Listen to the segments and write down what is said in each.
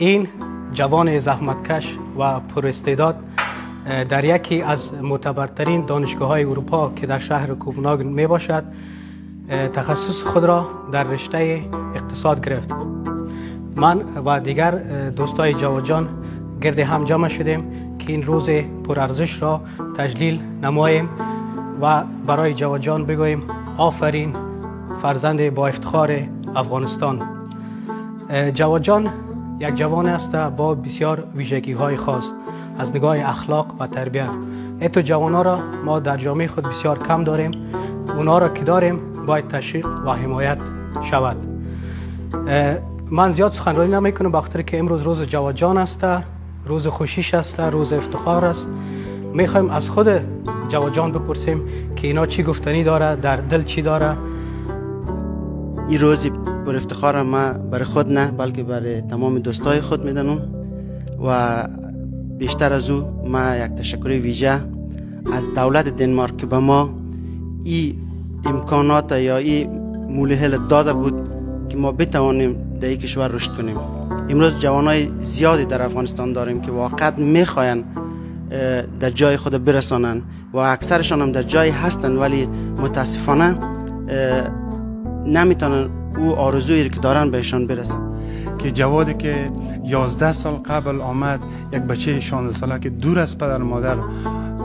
این جوان زحمتکش و پراستعداد در یکی از معتبرترین دانشگاه‌های اروپا که در شهر کوپنهاگن می باشد تخصص خود را در رشته اقتصاد گرفت. من و دیگر دوستای جواد جان گرد هم جمع شدیم که این روز پرارزش را تجلیل نماییم و برای جواد جان بگوییم آفرین فرزند با افتخار افغانستان. جواد جان یک جوان است با بسیار ویژگی های خاص از نگاه اخلاق و تربیت. ایتو جوان را ما در جامعه خود بسیار کم داریم، اونا را که داریم باید تشویق و حمایت شود. من زیاد سخنرانی نمیکنم بخاطر که امروز روز جواد جان است، روز خوشیش است، روز افتخار است. میخوایم از خود جواد جان بپرسیم که اینا چی گفتنی داره، در دل چی داره. این روز پر افتخار ما برای خود نه بلکه برای تمام دوستای خود میدانم و بیشتر از او ما یک تشکر ویژه از دولت دنمارک که به ما این امکانات یا این مولهل داده بود که ما بتوانیم در این کشور رشد کنیم. امروز جوانای زیادی در افغانستان داریم که واقعا میخواین در جای خود برسانن و اکثرشان هم در جای هستن، ولی متاسفانه نمیتونن او آرزویی که دارن بهشان برسن. که جوادی که 11 سال قبل آمد، یک بچه 16 ساله که دور از پدر مادر،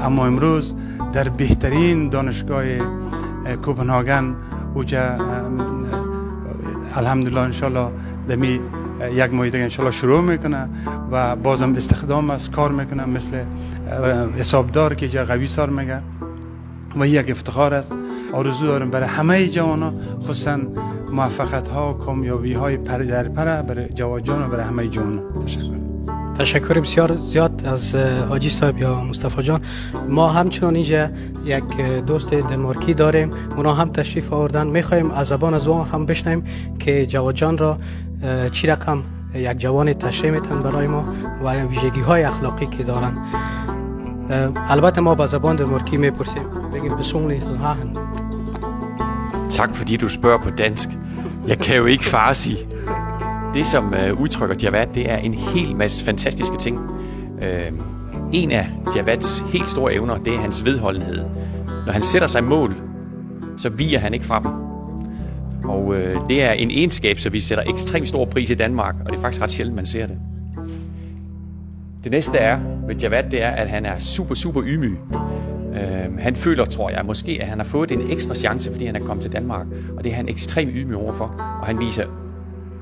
اما امروز در بهترین دانشگاه کوپنهاگن اوجا الحمدلله انشالله دمی یک ماه دیگه انشالله شروع میکنه و بازم استخدام است، کار میکنه مثل حسابدار که جا قوی سار میگه و یک افتخار است. آرزو دارم برای همه جوانان، خصوصا موفقیت ها و کامیابی های پر در پر برای جواد جان و برای همه جوانان. تشکر بسیار زیاد از حاجی صاحب یا مصطفی جان. ما همچنان اینجا یک دوست دنمارکی داریم، اونا هم تشریف آوردن. میخوایم از زبان از اون هم بشنویم که جواد جان را چی رقم یک جوان تشریح میتن برای ما و ویژگی های اخلاقی که دارن. البته ما با زبان دنمارکی میپرسیم. بگیم personligt har han. Tak fordi du spørger på dansk. Jeg kan jo ikke farsi. Det som udtrykker Javad, det er en hel masse fantastiske ting. En af Javads helt store evner, det er hans vedholdenhed. Når han sætter sig mål, så viger han ikke fra dem. Og det er en egenskab, som vi sætter ekstremt stor pris i Danmark, og det er faktisk ret sjældent, man ser det. Det næste er med Javad, det er, at han er super, super ydmyg. Han føler, tror jeg, måske, at han har fået en ekstra chance, fordi han er kommet til Danmark, og det er han ekstremt ydmyg overfor, og han viser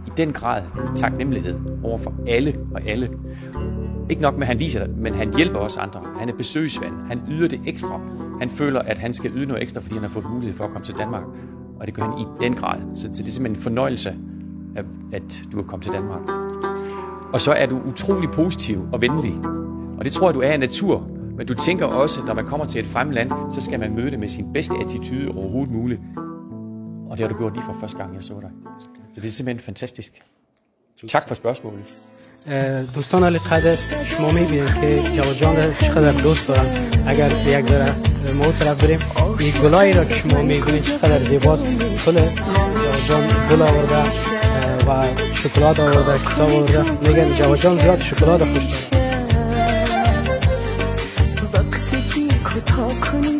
i den grad taknemmelighed overfor alle og alle. Ikke nok med, at han viser det, men han hjælper også andre. Han er besøgsven. Han yder det ekstra. Han føler, at han skal yde noget ekstra, fordi han har fået mulighed for at komme til Danmark. Og det gør han i den grad. Så det er simpelthen en fornøjelse, at du er kommet til Danmark. Og så er du utrolig positiv og venlig. Og det tror jeg, du er af natur. Men du tænker også, når man kommer til et fremmed land, så skal man møde det med sin bedste attitude overhovedet muligt. Og det har du gjort lige fra første gang, jeg så dig. Så det er simpelthen fantastisk. Tak for spørgsmålet. دوستان علی قدر شما میبینید که جواد جان را چقدر دوست دارن. اگر یک ذره ما طرف بریم، این گلایی را که شما میبینید چقدر زیباست. گل جواد جان گل آورده و شکلات آورده، کتاب آورده. میگن جواد جان زیاد شکلات خوش داره. وقتی که خطا کنی